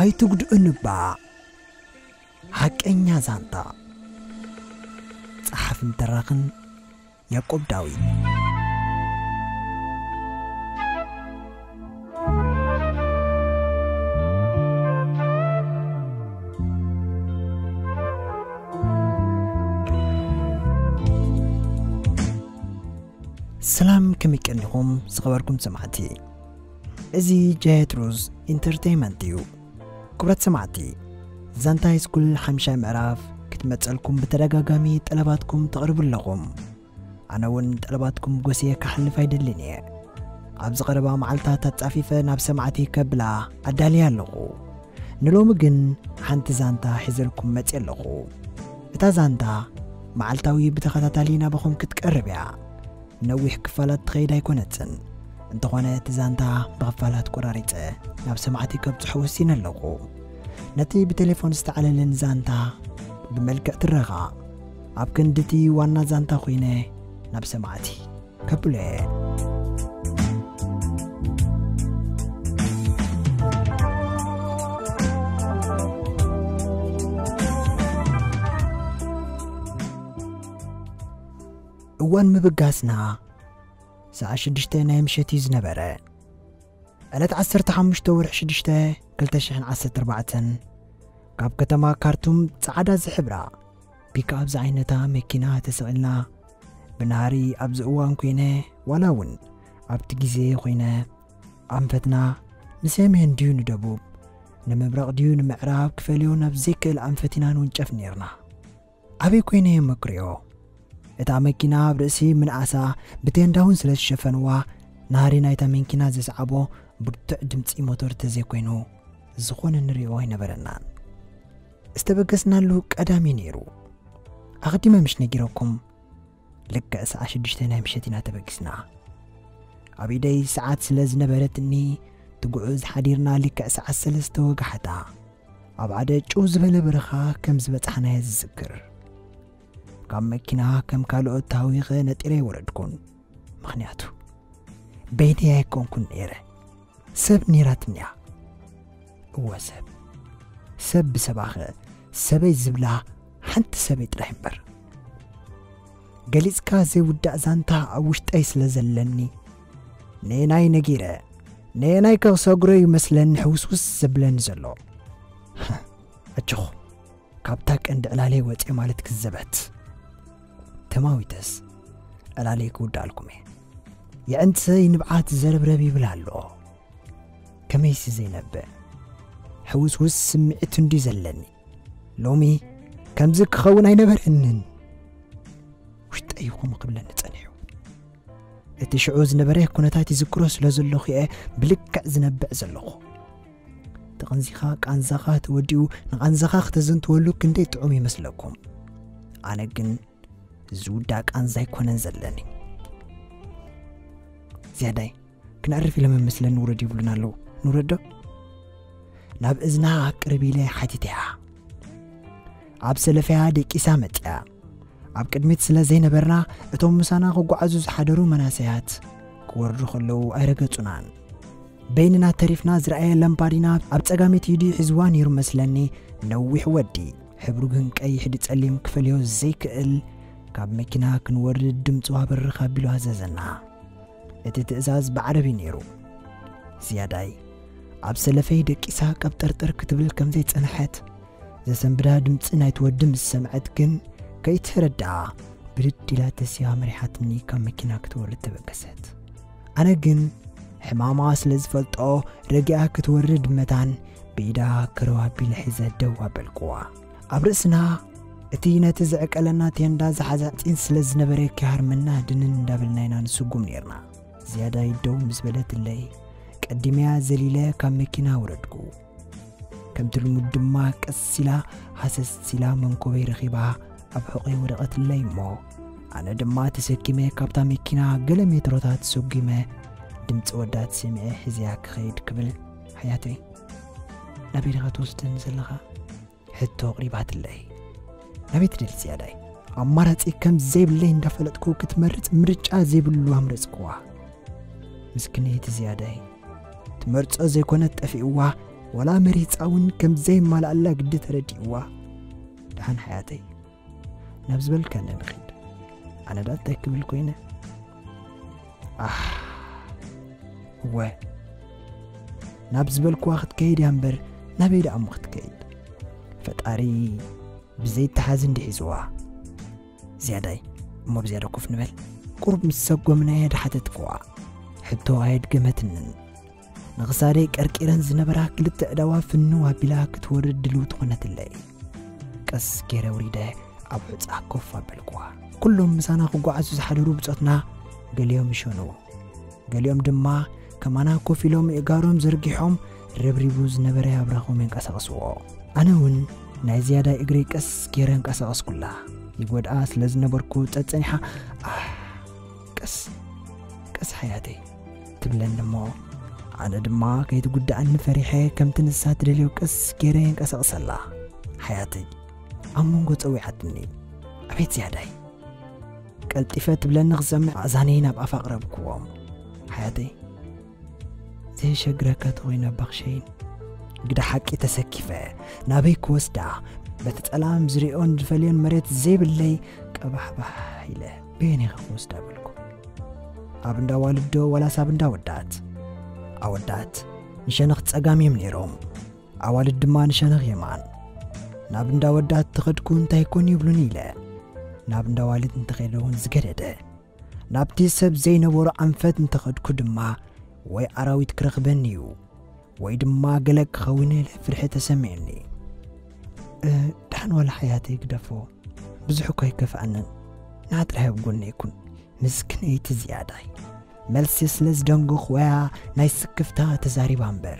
ኣይትጉድኡኒ እባ። ሓቀኛ ዛንታ። ጸሓፍን ተራኽን ያዕቆብ ዳዊት። ሰላም፣ ከመይ ቀኒኹም ዝኸበርኩም ሰማዕቲ? እዚ ጀትሩዝ ኢንተርቴይንመንት እዩ። ክቡራት ሰማዕቲ፣ ዛንታ ሃይስኩል ሓምሻይ ምዕራፍ ክትመጸልኩም ብተደጋጋሚ ጠለባትኩም ተቕርቡ ኣለኹም። ኣነ እውን ጠለባትኩም ጎስየ ክሓልፍ ኣይደልን እየ። ኣብዚ ቀረባ መዓልታት ኣጻፊፈ ናብ ሰማዕቲ ከብላ ኣዳልየ ኣለኹ። ንሎሚ ግን ሓንቲ ዛንታ ሒዘልኩም መጽየ ኣለኹ። እታ ዛንታ መዓልታዊ ብተኸታታሊ ናባኹም ክትቀርብ እያ። ነዊሕ ክፋላት ትኸይድ ኣይኮነትን። እንተኾነ እቲ ዛንታ ብኽፋላት ቆራሪጸ ናብ ሰማዕቲ ከብጽሖ ወሲነ ኣለኹ። ነቲ ብቴሌፎን ዝተዓለለን ዛንታ ብመልክዕ ትረኻ ኣብ ክንዲ እቲ ዋና ዛንታ ኮይነ ናብ ሰማዕቲ ከብሎ እየ። እዋን ምብጋስና ሰዓት ሽዱሽተ ናይ ምሸት እዩ ዝነበረ። ዕለት ዓሰርተ ሓሙሽተ ወርሒ ሽዱሽተ ክልተ ሽሕን ዓሰርተ ኣርባዕተን፣ ካብ ከተማ ካርቱም ጻዕዳ ዝሕብራ ፒክኣፕ ዝዓይነታ መኪና ተሰቒልና ብናህሪ ኣብዚ እዋን ኮይነ፣ ዋላ እውን ኣብቲ ግዜ ኮይነ፣ ኣንፈትና ንሰሜን ድዩ ንደቡብ፣ ንምብራቕ ድዩ ንምዕራብ ክፈልዮ ናብ ዘይክእል ኣንፈት ኢና ንውንጨፍ ነይርና። ኣበይ ኮይነ እየ መክርዮ? እታ መኪና ኣብ ርእሲ ምንኣሳ ብቴንዳ እውን ስለ ዝሸፈንዋ፣ ናህሪ ናይታ መኪና ዘስዓቦ ብርቱዕ ድምፂ ሞተር ተዘይኮይኑ ዝኾነ ንሪኦ ኣይነበረናን። ዝተበገስናሉ ቀዳሚ ነይሩ። ኣቐዲመ ምሽ ነጊረኩም፣ ልክዕ ሰዓት ሽዱሽተ ናይ ምሸት ኢና ተበጊስና። ኣብ ኢደይ ሰዓት ስለ ዝነበረትኒ፣ ትጉዕዝ ሓዲርና ልክዕ ሰዓት ሰለስተ ወጋሕታ ኣብ ሓደ ጭው ዝበለ በረኻ ከም ዝበጻሕናዮ ዝዝክር። ካብ መኪና ከም ካልኦት ተሃዊኸ ነጢረ ኣይወረድኩን። ምኽንያቱ በይነይ ኣይኮንኩን ነይረ። ሰብ ነይራትኒ እያ። እወ ሰብ። ሰብ ብሰባኸ ሰበይ ዝብላ ሓንቲ ሰበይ ጥራይ እምበር። ገሊጽካ ዘይውዳእ ዛንታ ኣብ ውሽጠይ ስለ ዘለኒ፣ ነየናይ ነጊረ፣ ነየናይ ከሰግሮ ይመስለኒ ሕውስውስ ዘብለኒ ዘሎ። ኣጆኹ፣ ካብታ ቀንዲ ዕላለይ ወጽየ ማለት ክዘበት። ተማዊተስ ዕላለይ ክውዳእልኩም እየ። የዕንትሰይ ንብዓት ዘረብረብ ይብል ኣሎ። ከመይሲ ዘይነብዕ ሕውስውስ ስምዒት እንድዩ ዘለኒ። ሎሚ ከምዚ ክኸውን ኣይነበረንን። ውሽጠይ ይኹም ክብለኒ ጸኒሑ። እቲ ሽዑ ዝነበረ ኩነታት ይዝክሮ ስለ ዘለኹ እየ ብልክዕ ዝነብዕ ዘለኹ። ተቐንዚኻ ቃንዛኻ ተወዲኡ ንቓንዛኻ ክተዘንትወሉ ክንደይ ጥዑም ይመስለኩም? ኣነ ግን ዝውዳእ ቃንዛ ኣይኮነን ዘለኒ። ዝያዳይ ክነዕርፍ ኢሎም ይመስለኒ ውረድ ይብሉና ኣለዉ። ንውረድ ዶ? ናብ እዝና ቅርብ ኢለ ሓቲተያ። ኣብ ሰለፈያ ደቂሳ መጽያ። ኣብ ቅድሚት ስለ ዘይነበርና፣ እቶም ምሳና ክጓዓዙ ዝሓደሩ መናሰያት ክወርዱ ከለዉ ኣይረገጹናን። በይንና ተሪፍና ዝረኣየ ለምባዲና ኣብ ጸጋሚት ኢዱ ሒዝዋ ነይሩ መስለኒ። ነዊሕ ወዲ፣ ሕብሩ ግን ቀይሕ ድጸሊም ክፈልዮ ዘይክእል፣ ካብ መኪና ክንወርድ ድምጹ ኣበርኽ ኣቢሉ ኣዘዘና። እቲ ትእዛዝ ብዓረቢ ነይሩ። ዝያዳይ ኣብ ሰለፈይ ደቂሳ ቀብጠርጠር ክትብል ከም ዘይጸንሐት፣ ዘሰንብዳ ድምጺ ናይቲ ወዲ ምስ ሰምዐት ግን ከይተረድኣ ብድድ ኢላ ተሲኣ መሪሓትኒ ካብ መኪና ክትወርድ ተበገሰት። ኣነ ግን ሕማማ ስለ ዝፈልጦ ረጊኣ ክትወርድ መታን ብኢዳ ክረው ኣቢለ ሒዘ ደው ኣበልክዋ። ኣብ ርእስና እቲ ነቲ ዝዕቀለና ቴንዳ ዝሓዘ ሓጺን ስለ ዝነበረ ከይሃርመና ድንን እንዳበልና ኢና ንስጉም ነይርና። ዝያዳይ ደው ምስ በለትለይ ቀዲመያ ዘሊለ ካብ መኪና ወረድኩ። ከምቲ ልሙድ ድማ ቀስ ኢላ ሃሰስ ኢላ መንኮበይ ረኺባ ኣብ ሕቖይ ወደቐትለይ እሞ፣ ኣነ ድማ ተሰኪመ ካብታ መኪና ገለ ሜትሮታት ሰጒመ ድምፂ ወዳ ተሰሚዐ ሒዘያ ክኸይድ ክብል፣ ሓያተይ፣ ናበይ ዲኻ ትወስደኒ ዘለኻ? ሕቶ ኣቕሪባትለይ። ናበይ ትደሊ ዝያዳይ? ኣማራጺ ከም ዘይብለይ እንዳፈለጥኩ ክትመርጽ ምርጫ ዘይብሉ ኣምረጽክዋ። ምስክነይቲ ዝያዳይ ትመርጾ ዘይኮነት ጠፊእዋ፣ ወላ መሪፃ እውን ከም ዘይማልኣላ ግዲ ተረዲእዋ። ደሓን ሓያተይ፣ ናብ ዝበልካኒ ንኺድ። ኣነ ዳ እንታይ ክብል ኮይነ? ኣህ፣ እወ፣ ናብ ዝበልክዋ ክትከይድ እያ እምበር፣ ናበይ ደኣ እሞ ክትከይድ? ፈጣሪ ብዘይተሓዝ እንዲሒዝዋ። ዝያዳይ፣ እሞ ብዝያዳ ኮፍ ንበል። ቁሩብ ምስ ሰጎምናየ ድሓተትክዋ ሕቶ ኣየድገመትንን። ንኽሳደይ ቀርቂረን ዝነበራ ክልተ ኣእዳዋ ፍንው ኣቢላ ክትወርድ ድልውቲ ኾነትለይ። ቀስ ገይረ ውሪደ ኣብ ሑጻ ኮፍ ኣበልክዋ። ኩሎም ምሳና ክጓዓዙ ዝሓደሩ ብጾትና ገሊኦም ይሸኑ፣ ገሊኦም ድማ ከማና ኮፍ ኢሎም እእጋሮም ዘርጊሖም ረብሪቡ ዝነበረ ኣብራኾም የንቀሳቕስዎ። ኣነ እውን ናይ ዝያዳይ እግረይ ቀስ ገይረ እንቀሳቐስኩላ። ይጎድኣ ስለ ዝነበርኩ ጸጸኒሓ፣ ኣህ፣ ቀስ ቀስ ሓያተይ ትብለኒ እሞ፣ ኣነ ድማ ከይትጉድኣኒ ፈሪሐ ከምቲ ንሳ ትደልዮ ቀስ ገይረ የንቀሳቕሰላ። ሓያተይ ኣብ መንጎ ጸዊዓትኒ። ኣቤት ዝያዳይ! ቀልጢፈ ትብለኒ ክሰምዕ ኣእዛነይ ናብ ኣፋ ኣቕረብክዎም። ሓያተይ፣ ዘየሸግረካ ተኾይኑ ኣባኽሸይን። ግዳ ሓቂ ተሰኪፈ ናበይ ክወስዳ፣ በቲ ጸላም ዝሪኦን ዝፈልዮን መሬት ዘይብለይ ቀባሕባሕ ኢለ በየነይ ክወስዳ በልኩ። ኣብ እንዳ ዋልዶ ዋላስ ኣብ እንዳ ወዳት? ኣወዳት ንሸነኽ ጸጋም እዮም ነይሮም፣ ኣዋልድ ድማ ንሸነኽ የማን። ናብ እንዳ ወዳት ተኸድኩ እንታይ ኮን ይብሉኒ ኢለ ናብ እንዳ ዋልድ እንተኸይደ እውን ዝገደደ፣ ናብቲ ሰብ ዘይነበሮ ኣንፈት እንተኸድኩ ድማ ወይ ኣራዊት ክረኽበኒ እዩ ወይ ድማ ገለ ክኸውን ኢለ ፍርሒ ተሰሚዕኒ። እ፣ ደሓን ዋላ ሓያተይ ግደፎ፣ ብዙሕ እኮ ኣይከፍኣንን። ንዓ ጥራይ ኣብ ጎነይ ኩን። ምስክነይቲ ዝያዳይ። መልሲ ስለ ዝደንጎኽወያ ናይ ስክፍታ ተዛሪባ እምበር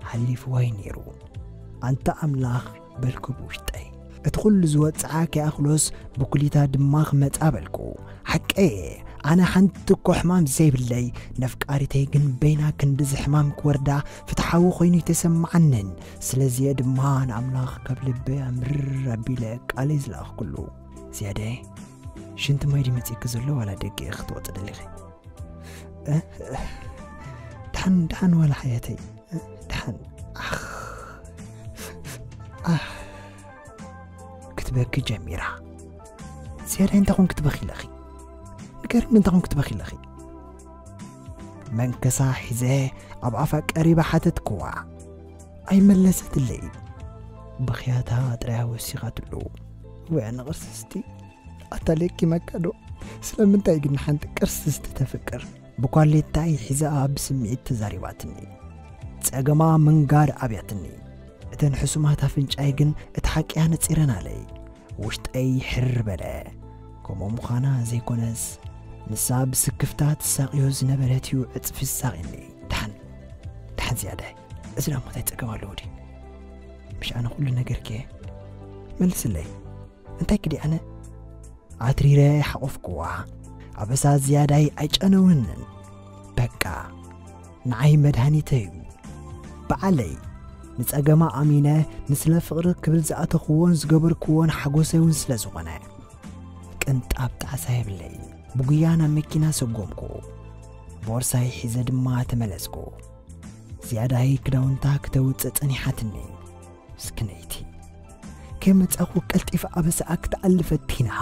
ሓሊፍዋ እዩ ነይሩ። ኣንታ ኣምላኽ በልኩ ብውሽጠይ። እቲ ኩሉ ዝወጽዓ ከይኣኽሎስ ብኩሊታ ድማ ክመጻ በልኩ። ሓቀየ፣ ኣነ ሓንቲ እኮ ሕማም ዘይብለይ፣ ነፍቃሪተይ ግን በይና ክንድዚ ሕማም ክወርዳ ፍትሓዊ ኮይኑ ኣይተሰማዓንን። ስለዚየ ድማ ንኣምላኽ ካብ ልበይ ኣምርር ኣቢለ ቃለይ ዝለኣኽኩሉ። ዝያዳየ፣ ሽንቲ ማይ ድዩ መጺእኪ ዘሎ ዋላ ደገ ክትወጺ ደሊኺ? እ? ደሓን፣ ደሓን ዋላ ሓያተይ? እ? ደሓን። ኣኽ። ኣህ። ክትበኪ ጀሚራ። ዝያዳይ እንታይ ኮንኪ ትበኺ ኣለኺ? ንገርኒ እንታይ ኮንኪ ትበኺ ኣለኺ? መንከሳ ሒዘ ኣብ ኣፋ ቀሪባ ሓተትክዋ። ኣይመለሰትለይ። ብኽያታ ጥራያ ወሲኻትሉ። ወይ ኣነ ቅርስስቲ፣ ኣታ ለኪመካ ዶ? ስለምንታይ ግን ንሓንቲ ቅርስስቲ ተፍቅር? ብኳሌታይ ሒዛ ብስምዒት ተዛሪባትኒ። ጸገማ ምንጋር ኣብያትኒ። እተን ሕሱማት ኣፍንጫይ ግን እቲ ሓቂ ኣነጺረናለይ። ውሽጠይ ሕር በለ። ከምኡ ምዃና ዘይኮነስ፣ ንሳ ብስክፍታ ትሳቕዮ ዝነበረት እዩ ዕጽፊ ዝሳቕየኒ። ደሓን፣ ደሓን ዝያዳይ፣ እዚ ደኣ እንታይ ጸገም ኣለዎ ድዩ? ምሽ ኣነ ኩሉ ነገርኪ እየ። መልስለይ፣ እንታይ ክዲ ኣነ? ኣትሪረ ሓቆፍክዋ። ኣበሳ ዝያዳይ ኣይጨነውንን። በቃ፣ ንዓይ መድሃኒተይ እዩ። በዓለይ፣ ንጸገማ ኣሚነ፣ ንስለ ፍቕሪ ክብል ዝኣተኽዎን ዝገበርክዎን ሓጎሰይ እውን ስለ ዝኾነ። ቅንጣብ ጣዕሳ የብለይ። ብጉያ ናብ መኪና ሰጎምኩ። ቦርሳይ ሒዘ ድማ ተመለስኩ። ዝያዳይ ክዳውንታ ክተውጽእ ጸኒሓትኒ። ምስክነይቲ። ከይመጻኹ ቀልጢፈ ኣበሳኣ ክትኣሊ ፈቲና፣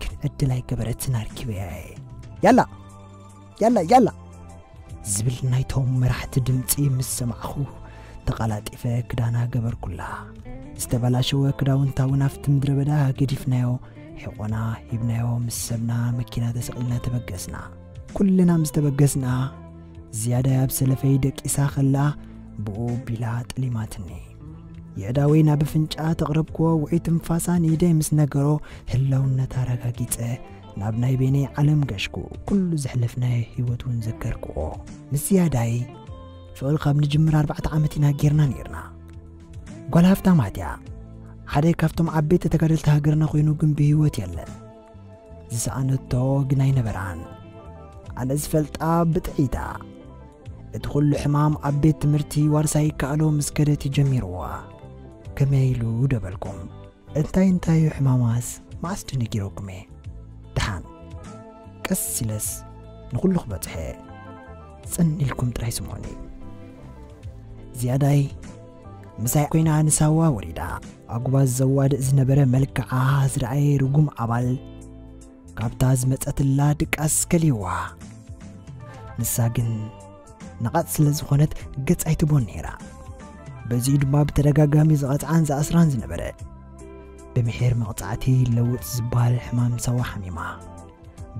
ግን ዕድል ኣይገበረትን ኣርኪበያ እየ። ያላ! ያላ! ያላ! ዝብል ናይቶም መራሕቲ ድምጺ ምስ ሰማዕኹ፣ ተቐላጢፈ ክዳና ገበርኩላ። ዝተበላሸወ ክዳውንታ እውን ኣብቲ ምድረ በዳ ገዲፍናዮ፣ ሒቖና ሂብናዮ፣ ምስ ሰብና መኪና ተሰቒልና ተበገስና። ኩልና ምስ ተበገስና፣ ዝያዳይ ኣብ ሰለፈይ ደቂሳ ኸላ፣ ብኡ ቢላ ጠሊማትኒ። የእዳወይ ናብ ኣፍንጫኣ ተቕረብክዎ፣ ውዑይ ትንፋሳ ንኢደይ ምስ ነገሮ፣ ህላውነታ ኣረጋጊጸ፣ ናብ ናይ በይነይ ዓለም ገሽኩ። ኩሉ ዘሕለፍናዮ ህይወት እውን ዘከርክዎ። ምስ ዝያዳይ ፍቕሪ ካብ ንጅምር ኣርባዕተ ዓመት ኢና ጌርና ኔርና። ጓል ሃፍታማት እያ። ሓደ ካብቶም ዓበይቲ ተጋደልቲ ሃገርና ኮይኑ ግን ብህይወት የለን። ዝሰኣነቶ ግን ኣይነበራን። ኣነ ዝፈልጣ ብጥዒታ። እቲ ኩሉ ሕማም ኣብ ቤት ትምህርቲ ዋርሳይ ይከኣሎ ምስ ከደት እዩ ጀሚርዋ። ከመይ ኢሉ ደበልኩም? እንታይ እንታይ እዩ ሕማማስ? መዓስ ድዩ ነጊረኩም እየ? ደሓን። ቀስ ኢለስ ንኹሉ ክበጽሐ። ጽን ኢልኩም ጥራይ ስምዑኒ። ዝያዳይ ምሳይ ኮይና ንሳዋ ወሪዳ። ኣጉባዝ ዘዋድእ ዝነበረ መልክዓ ዝረኣየ ርጉም ኣባል ካብታ ዝመጸትላ ድቃስ ከልይዋ። ንሳ ግን ነቓጽ ስለ ዝኾነት ገጽ ኣይትቦን ነይራ። በዚኡ ድማ ብተደጋጋሚ ዝቐጽዓን ዝኣስራን ዝነበረ። ብምሒር መቕጻዕቲ ለውጥ ዝበሃል ሕማም ሳዋ ሓሚማ።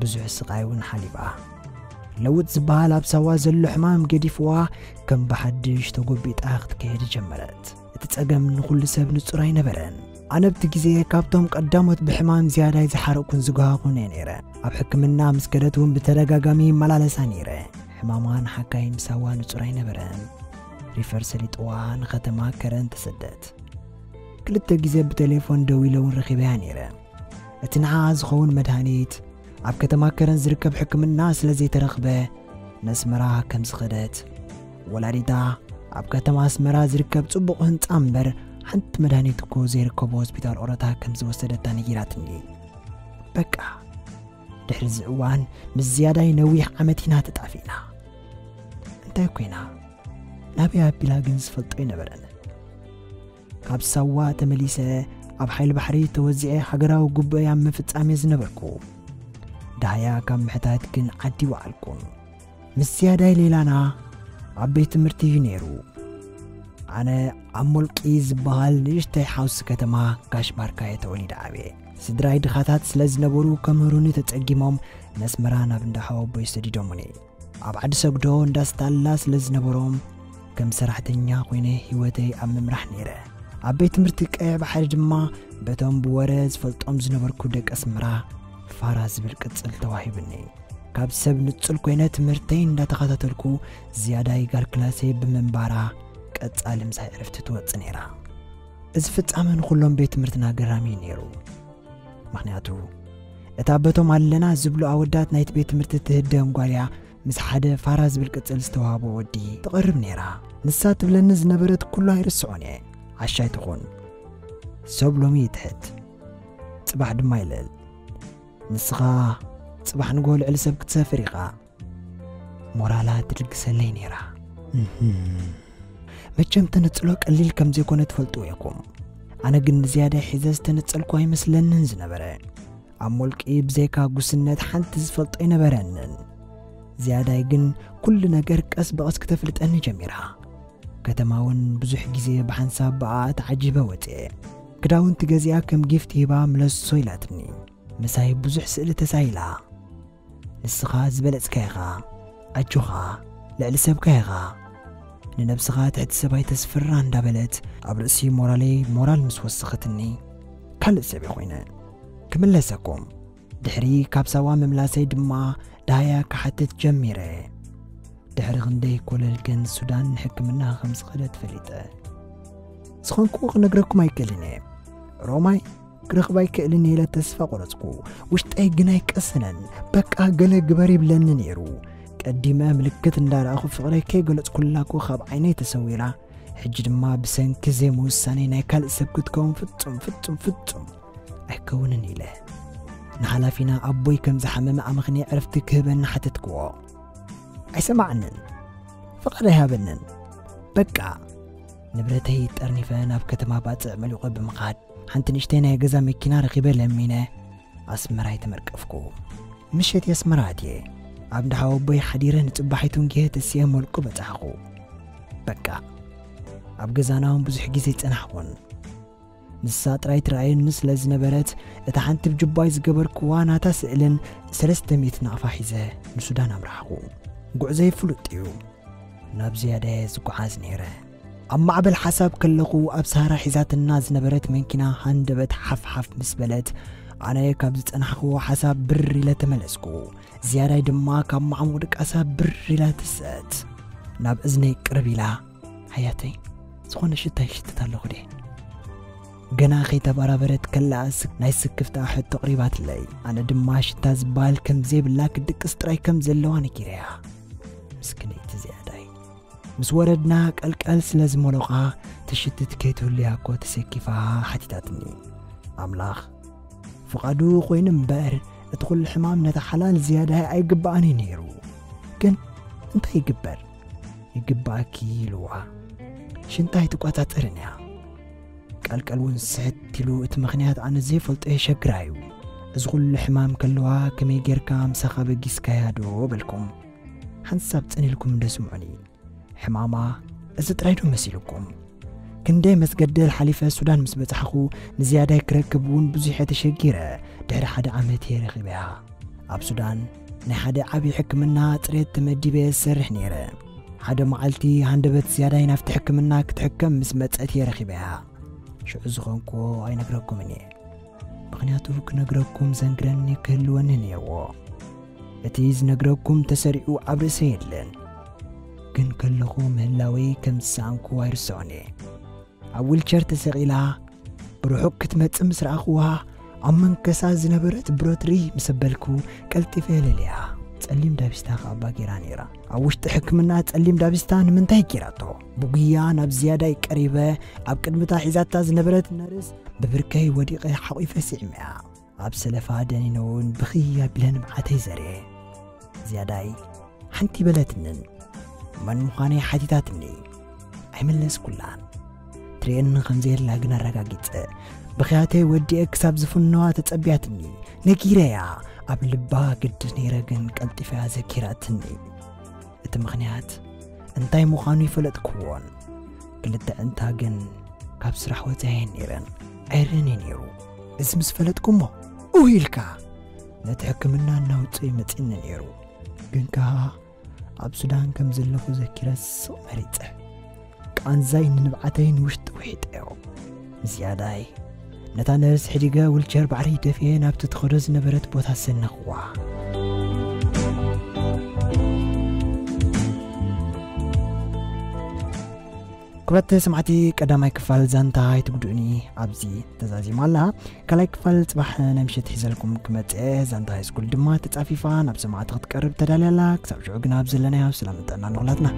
ብዙሕ ስቓይ እውን ሓሊፋ። ለውጥ ዝበሃል ኣብ ሳዋ ዘሎ ሕማም ገዲፍዋ ከም ብሓድሽ ተጎቢጣ ክትከይድ ጀመረት። እቲ ጸገም ንኹሉ ሰብ ንጹር ኣይነበረን። ኣነ ኣብቲ ግዜ ካብቶም ቀዳሞት ብሕማም ዝያዳይ ዝሓረቕኩን ዝጓሃኹን እየ ነይረ። ኣብ ሕክምና ምስ ከደት እውን ብተደጋጋሚ ይመላለሳ ነይረ። ሕማማ ንሓካይ ምሳዋ ንጹር ኣይነበረን። ሪፈር ሰሊጥዋ ንኸተማ ከረን ተሰደት። ክልተ ግዜ ብቴሌፎን ደዊለ እውን ረኺበያ ነይረ። እቲ ንዓኣ ዝኸውን መድሃኒት ኣብ ከተማ ከረን ዝርከብ ሕክምና ስለ ዘይተረኽበ ነስመራ ከም ዝኸደት፣ ወላዲታ ኣብ ከተማ ኣስመራ ዝርከብ ጽቡቕ ህንጻ እምበር ሓንቲ መድሃኒት እኮ ዘይርከቦ ሆስፒታል ኦረታ ከም ዝወሰደታ ነጊራትኒ። በቃ ድሕሪ እዚ እዋን ምስ ዝያዳይ ነዊሕ ዓመት ኢና ተጣፊእና። እንታይ ኮይና ናበይ ኣቢላ ግን ዝፈልጦ ኣይነበረን። ካብ ሳዋ ተመሊሰ ኣብ ሓይሊ ባሕሪ ተወዚዐ ሃገራዊ ግቡእ ኣብ ምፍጻም እየ ዝነበርኩ። ዳህያ ካብ ምሕታት ግን ዓዲ ይወዓልኩ። ምስ ዝያዳይ ሌላና ኣብ ቤት ትምህርቲ እዩ ነይሩ። ኣነ ኣብ ሞልቂ ዝበሃል ንእሽተይ ሓውሲ ከተማ ጋሽ ባርካ እየ ተወሊደ ዓብየ። ስድራይ ድኻታት ስለ ዝነበሩ ከምህሩኒ ተጸጊሞም ነስመራ ናብ እንዳ ሓወቦይ ሰዲዶሙኒ። ኣብ ዓዲ ሰግዶ እንዳስታላ ስለ ዝነበሮም ከም ሰራሕተኛ ኮይነ ህይወተይ ኣብ ምምራሕ ነይረ። ኣብ ቤት ትምህርቲ ቀይሕ ባሕሪ ድማ በቶም ብወረ ዝፈልጦም ዝነበርኩ ደቂ ኣስመራ ፋራ ዝብል ቅጽል ተዋሂብኒ። ካብ ሰብ ንጹል ኮይነ ትምህርተይ እንዳተኸታተልኩ ዝያዳይ ጋል ክላሰይ ብምንባራ ቀጻሊ ምሳይ ዕርፍቲ ትወጽእ ነይራ። እዚ ፍጻመ ንኹሎም ቤት ትምህርትና ገራሚ እዩ ነይሩ። ምኽንያቱ እታ በቶም ኣለና ዝብሉ ኣወዳት ናይቲ ቤት ትምህርቲ ትህደን ጓልያ ምስ ሓደ ፋራ ዝብል ቅጽል ዝተዋህቦ ወዲ ትቐርብ ነይራ። ንሳ ትብለኒ ዝነበረት ኩሉ ኣይርስዖን እየ። ዓሻ ኣይትኹን። ሰብ ሎሚ ይትሕት፣ ጽባሕ ድማ ይልዕል። ንስኻ ጽባሕ ንግሆ ልዕሊ ሰብ ክትሰፍር ኢኻ። ሞራላ ትድግሰለይ ነይራ። እህም። መቸም ተነጽሎ ቀሊል ከም ዘይኮነ ትፈልጥዎ ኢኹም። ኣነ ግን ንዝያዳይ ሒዘ ዝተነጸልኩ ኣይመስለንን ዝነበረ። ኣብ ሞልቂ ብዘይካ ጉስነት ሓንቲ ዝፈልጦ ኣይነበረንን። ዝያዳይ ግን ኩሉ ነገር ቀስ ብቐስ ክተፍልጠኒ ጀሚራ። ከተማ እውን ብዙሕ ግዜ ብሓንሳብ ብኣ ተዓጂበ ወጽኤ። ክዳውንቲ ገዚኣ ከም ጊፍት ሂባ ምለሶ ኢላትኒ። ምሳይ ብዙሕ ስእሊ ተሳኢላ። ንስኻ ዝበለጽካ ኢኻ፣ ኣጆኻ፣ ልዕሊ ሰብካ ኢኻ፣ ንነብስኻ ትሕቲ ሰብኣይ ተስፍራ እንዳበለት ኣብ ርእሲ ሞራለይ ሞራል ምስ ወሰኸትኒ ካልእ ሰብ እየ ኮይነ። ክምለሰኩም። ድሕሪ ካብ ሳዋ ምምላሰይ ድማ ዳህያ ክሓትት ጀሚረ። ድሕሪ ክንደይ ኮለል ግን ሱዳን ንሕክምና ከም ዝኸደት ፈሊጠ። ዝኾንኩዎ ክነግረኩም ኣይክእልን እየ። ሮማይ ክረኽባ ኣይክእልን ኢለ ተስፋ ቆረጽኩ። ውሽጠይ ግን ኣይቀሰነን። በቃ ገለ ግበር ይብለኒ ነይሩ። ቀዲመ ምልክት እንዳረኣኹ ፍቕረይ ከይገለጽኩላ እኮ ካብ ዓይነይ ተሰዊራ። ሕጂ ድማ ብሰንኪ ዘይምውሳነይ ናይ ካልእ ሰብ ክትከውን ፍጹም ፍጹም ፍጹም ኣይከውንን ኢለ ንሓላፊና ኣቦይ ከም ዝሓመመ ኣመኽንየ ዕረፍቲ ክህበኒ ሓተትክዎ። ኣይሰማዓንን። ፍቓድ ኣይሃበንን። በቃ ንብረተይ ጠርኒፈ ናብ ከተማ ባጽዕ መሊቑ ብምኻድ ሓንቲ ንእሽተይ ናይ ገዛ መኪና ረኺበ ለሚነ ኣስመራ ኣይተመርቀፍኩ። ምሸት የስመራ ኣትየ ኣብ እንዳ ሓወቦይ ሓዲረ ንጽባሒቱ እንግሄ ተሲኤ ሞልቁ በጻሕኹ። በቃ ኣብ ገዛና እውን ብዙሕ ግዜ ኣይጸናሕኩን። ንሳ ጥራይ ትረኣየኒ ስለ ዝነበረት እታ ሓንቲ ብጅባይ ዝገበርክዋ ናታ ስእልን ሰለስተ ሚእቲ ናቕፋ ሒዘ ንሱዳን ኣምራሕኹ። ጉዕዞይ ፍሉጥ እዩ። ናብ ዝያዳየ ዝጓዓዝ ነይረ። ኣብ ማዕበል ሓሳብ ከለኹ ኣብ ሰሃራ ሒዛትና ዝነበረት መንኪና ሃንደበት ሓፍሓፍ ምስ በለት ኣነ ካብ ዝጸናሕክዎ ሓሳብ ብር ኢለ ተመለስኩ። ዝያዳይ ድማ ካብ ማዕሙቕ ድቃሳ ብር ኢላ ትስእት። ናብ እዝነይ ቅርብ ኢላ ሓያተይ ዝኾነ ሽታ ይሽትት ኣለኹ ድየ? ገና ከይተበራበረት ከላ ናይ ስክፍታ ሕቶ ኣቕሪባትለይ። ኣነ ድማ ሽታ ዝበሃል ከም ዘይብላ ክድቅስ ጥራይ ከም ዘለዋ ነጊረያ። ምስክነይቲ ዝያዳይ ምስ ወረድና ቀልቀል ስለ ዝመሎቓ ትሽትት ከይትህሉያ እኮ ተሰኪፋ ሓቲታትኒ። ኣምላኽ ፍቓዱ ኮይኑ እምበር እቲ ኩሉ ሕማም ነታ ሓላል ዝያዳይ ኣይግባኣን እዩ ነይሩ። ግን እንታይ ይግበር? ይግባኣኪ ኢልዋ። ሽንታ ኣይትቆጻጸርን እያ። ቀልቀል እውን ስሕት ኢሉ፣ እቲ ምኽንያት ኣነ ዘይፈልጦ የሸግራ እዩ። እዚ ኩሉ ሕማም ከለዋ ከመይ ጌርካ ምሳኻ በጊስካያ ዶ በልኩም። ሓንሳብ ጸኒልኩም እንደ ስምዑኒ። ሕማማ እዚ ጥራይ ዶ መሲልኩም? ክንደይ መስገደል ሓሊፈ ሱዳን ምስ በጻሕኹ፣ ንዝያዳይ ክረክብ እውን ብዙሕ እየ ተሸጊረ። ድሕሪ ሓደ ዓመት እየ ረኺበያ። ኣብ ሱዳን ናይ ሓደ ዓብዪ ሕክምና ጽሬት ተመዲበ እየ ዝሰርሕ ነይረ። ሓደ መዓልቲ ሃንደበት ዝያዳይ ናብቲ ሕክምና ክትሕከም ምስ መጸት እየ ረኺበያ። ሽዑ ዝኾንኩዎ ኣይነግረኩምን እየ። ምኽንያቱ ክነግረኩም ዘንግረኒ ክህልወኒ ነይርዎ። እቲ ዝነግረኩም ተሰሪዑ ኣብ ርእሰይ የለን። ግን ከለኹ ምህላወይ ከም ዝሰኣንኩ ኣይርስዖን እየ። ኣብ ዊልቸር ተሰቒላ ብርሑቕ ክትመጽእ ምስ ረኣኹዋ፣ ኣብ መንከሳ ዝነበረት ብሮትሪ ምስ ኣበልኩ ቀልጢፈ ለልያ። ጸሊም ዳቢስታ ከኣ ኣባ ጌራ ነይራ። ኣብ ውሽጢ ሕክምና ጸሊም ዳቢስታ ንምንታይ ጌራቶ? ብጉያ ናብ ዝያዳይ ቀሪበ፣ ኣብ ቅድሚታ ሒዛታ ዝነበረት ነርስ ብብርከይ ወዲቐ ሓቒፈ ስዒመያ። ኣብ ሰለፋ ደኒነ እውን ብኽይ ኣቢለ ንብዓተይ ዘርየ። ዝያዳይ ሓንቲ በለትንን መን ምዃነይ ሓቲታትኒ። ኣይመለስኩላን። ትርእየኒ ከም ዘየላ ግን ኣረጋጊጸ። ብኽያተይ ወዲኤ ክሳብ ዝፍነዋ ተጸቢያትኒ። ነጊረያ። ኣብ ልባ ግዲ ነይረ ግን ቀልጢፈያ ዘኪራትኒ። እቲ ምኽንያት እንታይ ምዃኑ ይፈለጥክዎን። ክልተ ዕንታ ግን ካብ ስራሕ ወጻየን ነይረን። ኣይረን ነይሩ። እዚ ምስ ፈለጥኩሞ ኡህ ኢልካ ነቲ ሕክምና እናውጽኡ ይመጽእኒ ነይሩ። ግን ከኣ ኣብ ሱዳን ከም ዘለኹ ዘኪረ ስቕ መሪጸ። ቃንዛይ ንንብዓተይ ንውሽጢ ውሒጠዮ። ዝያዳይ ነታ ነርስ ሕዲገ ዊልቸር ባዕሪ ደፍኤ ናብቲ ትኸዶ ዝነበረት ቦታ ሰነኽዋ። ክብረት ሰማዕቲ፣ ቀዳማይ ክፋል ዛንታ ኣይትጉድኡኒ ኣብዚ ተዛዚማ ኣላ። ካልኣይ ክፋል ጽባሕ ናይ ምሸት ሒዘልኩም ክመጽእ እየ። ዛንታ ሃይስኩል ድማ ተጻፊፋ ናብ ሰማዕቲ ክትቀርብ ተዳልያ ኣላ። ክሳብ ሽዑ ግና ኣብ ዘለናዮ ሰላም ጥዕና ንኹላትና።